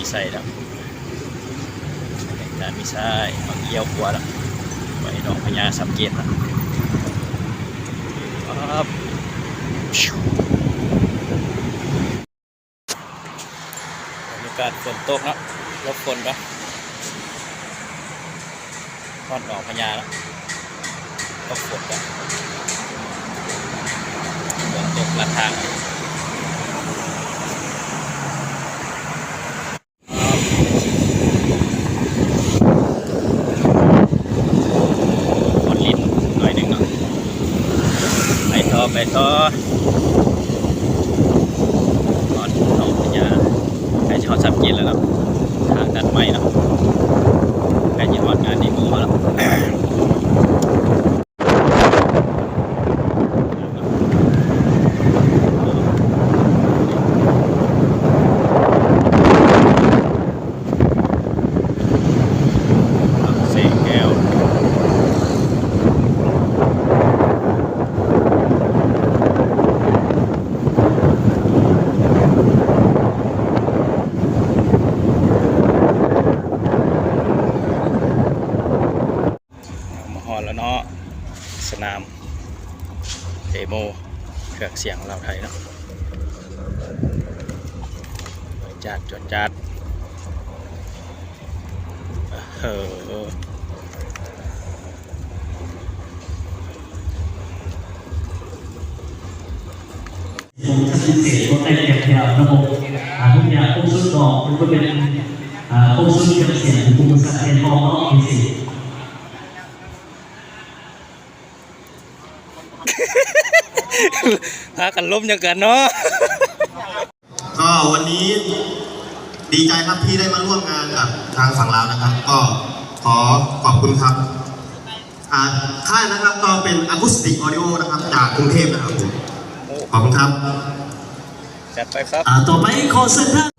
ໃສ່ແລ້ວ ການມີຊາຍ ເອົາກ່ຽວຂວາແລ້ວ ໄປໜອງພະຍາສາມເກດແລ້ວ ປັບ ບັນຍາກາດຝົນຕົກເນາະ ຫຼົບຝົນກ່ອນ ຮອດໜອງພະຍາແລ້ວ ຫຼົບຝົນກ່ອນ ຝົນຕົກລັດທາງ ຝົນລິນໜ້ອຍໜຶ່ງເນາະ ໄປຕໍ່ ໄປຕໍ່ ຮອດໜອງພະຍາ ໃກ້ຈະຮອດສາມເກດແລ້ວເນາະ ທາງຕັດໃໝ່ເນາະ ໃກ້ຈະຮອດງານເດໂມແລ້ວ. ເສແກ້ວ ມາຮອດແລ້ວເນາະ ສະໜາມເດໂມເຄື່ອງສຽງລາວໄທເນາະ ຈວດຈາດ ຈວດຈາດ ເອີ ວົງຈັດພິເສດ ບໍ່ແຕ່ງແຕ່ງແຖວລະບົບ ອາ ທຸກຢ່າງຄົບຊຸດດອກ ເປັນ ເປັນ ອາ ຄົບຊຸດເຄື່ອງສຽງ ຜູ້ປະສານແກນອອກເນາະ ພິເສດ ພາກັນລົມຫຍັງກັນເນາະ. ກໍວັນນີ້ດີໃຈครับที่ได้มาร่วมงานกับทางฝั่งลาวนะครับ ก็ขอขอบคุณครับ อ่า ค่ายนะครับ ก็เป็น Acoustic Audio นะครับ จากกรุงเทพฯ นะครับผม ขอบคุณครับ ຈັດໄປຄັບ อ่า ต่อไปขอเชิญท่าน